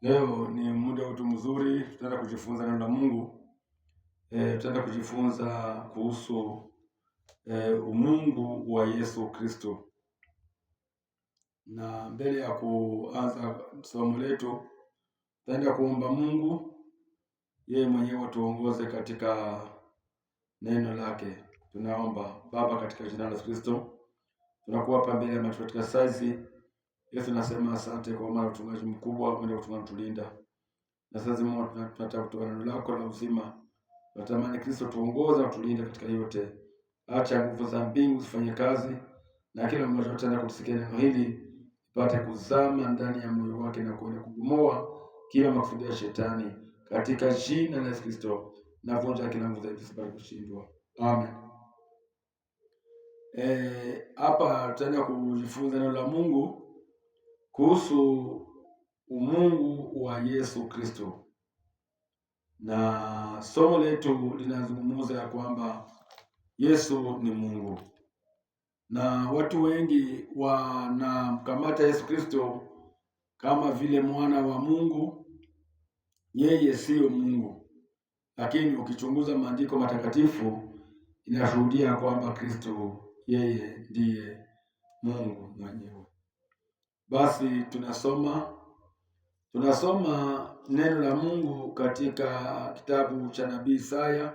Leo ni muda wetu mzuri, tutaenda kujifunza neno la Mungu. Tutaenda kujifunza kuhusu umungu wa Yesu Kristo. Na mbele ya kuanza somo letu, tutaenda kuomba Mungu yeye mwenyewe atuongoze katika neno lake. Tunaomba. Baba, katika jina la Yesu Kristo, tunakuwa hapa mbele ya macho katika saizi Yesu nasema asante kwa maana mchungaji mkubwa mwende kutunga mtulinda. Na sasa Mungu tunataka kutoa neno lako la uzima. Tunatamani Kristo tuongoze na tulinde katika yote. Acha nguvu za mbingu zifanye kazi na kila mmoja ataenda kusikia neno hili ipate kuzama ndani ya moyo wake na kuenda kubomoa kila makusudi ya shetani katika jina la Yesu Kristo. Navunja kila nguvu za ibilisi kushindwa. Amen. Hapa tutaenda kujifunza neno la Mungu kuhusu umungu wa Yesu Kristo, na somo letu linazungumza ya kwamba Yesu ni Mungu, na watu wengi wanamkamata Yesu Kristo kama vile mwana wa Mungu. Yeye siyo Mungu, lakini ukichunguza maandiko matakatifu inashuhudia kwamba Kristo yeye ndiye Mungu mwenyewe. Basi tunasoma neno la Mungu katika kitabu cha nabii Isaya.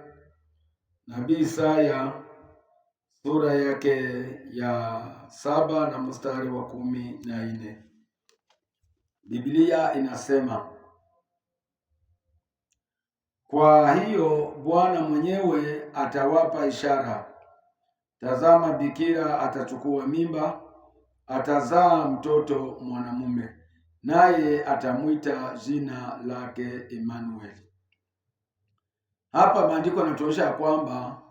Nabii Isaya sura yake ya 7 na mstari wa 14. Biblia inasema, kwa hiyo Bwana mwenyewe atawapa ishara, tazama, bikira atachukua mimba, atazaa mtoto mwanamume, naye atamwita jina lake Emmanuel. Hapa maandiko yanatuonyesha kwamba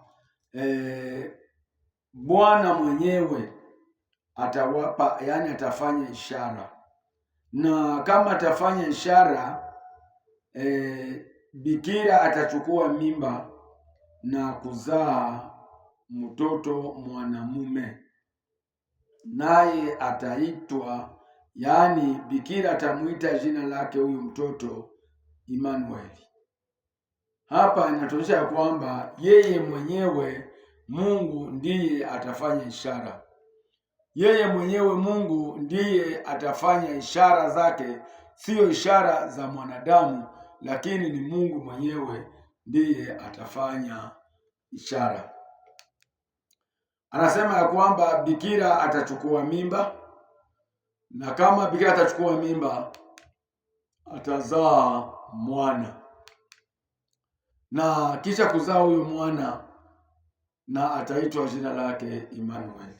Bwana mwenyewe atawapa, yani atafanya ishara, na kama atafanya ishara bikira atachukua mimba na kuzaa mtoto mwanamume, naye ataitwa, yaani bikira atamuita jina lake huyu mtoto Emmanuel. Hapa inatuonyesha ya kwamba yeye mwenyewe Mungu ndiye atafanya ishara. Yeye mwenyewe Mungu ndiye atafanya ishara zake, siyo ishara za mwanadamu, lakini ni Mungu mwenyewe ndiye atafanya ishara. Anasema ya kwamba bikira atachukua mimba, na kama bikira atachukua mimba atazaa mwana, na kisha kuzaa huyu mwana na ataitwa jina lake Emmanuel.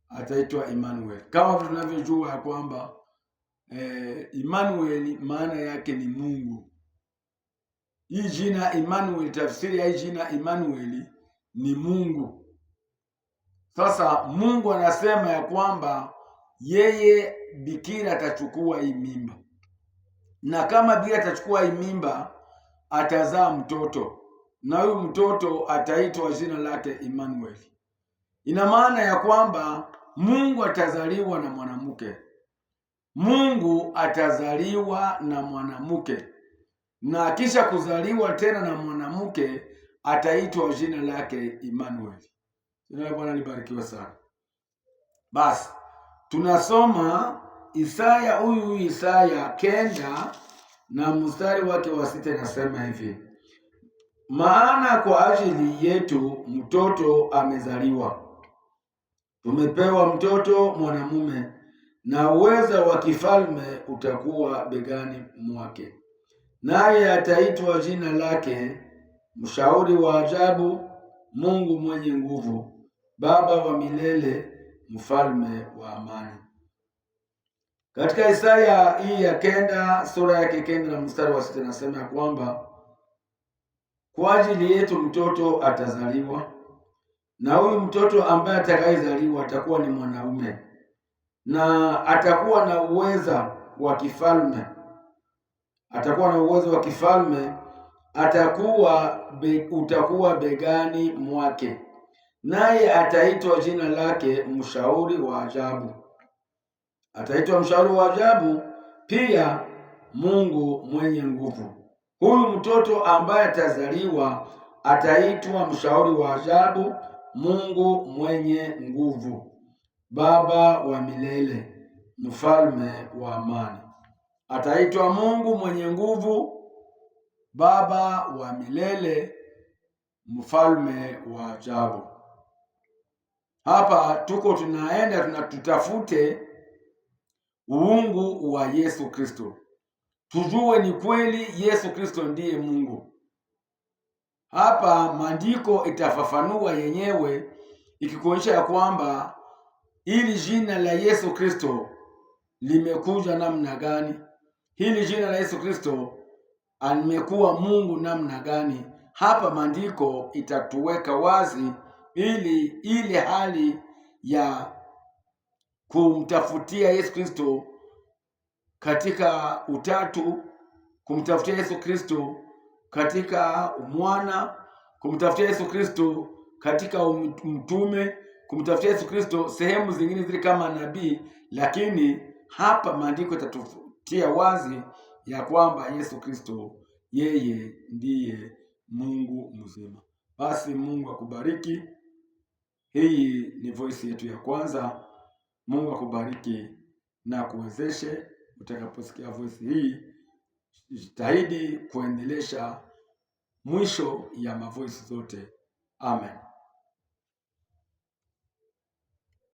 Ataitwa Emmanuel kama tunavyojua ya kwamba Emmanuel maana yake ni Mungu. Hii jina Emmanuel, tafsiri ya hii jina Emmanuel ni Mungu. Sasa Mungu anasema ya kwamba yeye bikira atachukua hii mimba, na kama bikira atachukua hii mimba atazaa mtoto, na huyu mtoto ataitwa jina lake Emmanuel. Ina maana ya kwamba Mungu atazaliwa na mwanamke. Mungu atazaliwa na mwanamke, na kisha kuzaliwa tena na mwanamke ataitwa jina lake Emmanuel. Jina la Bwana libarikiwe sana. Basi tunasoma Isaya, huyu Isaya 9 na mstari wake wa 6 inasema hivi: maana kwa ajili yetu mtoto amezaliwa, tumepewa mtoto mwanamume, na uweza wa kifalme utakuwa begani mwake, naye ataitwa jina lake Mshauri wa ajabu, Mungu mwenye nguvu, Baba wa milele, mfalme wa amani. Katika Isaya hii ya 9 sura yake 9 na mstari wa 6 nasema kwamba kwa ajili yetu mtoto atazaliwa, na huyu mtoto ambaye atakayezaliwa atakuwa ni mwanaume na atakuwa na uweza wa kifalme, atakuwa na uwezo wa kifalme, utakuwa begani mwake, naye ataitwa jina lake Mshauri wa Ajabu. Ataitwa Mshauri wa Ajabu, pia Mungu mwenye nguvu. Huyu mtoto ambaye atazaliwa ataitwa mshauri wa ajabu, Mungu mwenye nguvu, Baba wa milele, mfalme wa amani. Ataitwa Mungu mwenye nguvu, Baba wa milele, mfalme wa ajabu. Hapa tuko tunaenda tunatutafute uungu wa Yesu Kristo, tujue ni kweli Yesu Kristo ndiye Mungu. Hapa maandiko itafafanua yenyewe ikikuonyesha ya kwamba hili jina la Yesu Kristo limekuja namna gani, hili jina la Yesu Kristo amekuwa Mungu namna gani. Hapa maandiko itatuweka wazi ili ile hali ya kumtafutia Yesu Kristo katika utatu, kumtafutia Yesu Kristo katika mwana, kumtafutia Yesu Kristo katika mtume, kumtafutia Yesu Kristo sehemu zingine zile kama nabii, lakini hapa maandiko yatatutia wazi ya kwamba Yesu Kristo yeye ndiye Mungu mzima. Basi Mungu akubariki. Hii ni voice yetu ya kwanza. Mungu akubariki na kuwezeshe utakaposikia voice hii, jitahidi kuendelesha mwisho ya mavoisi zote. Amen.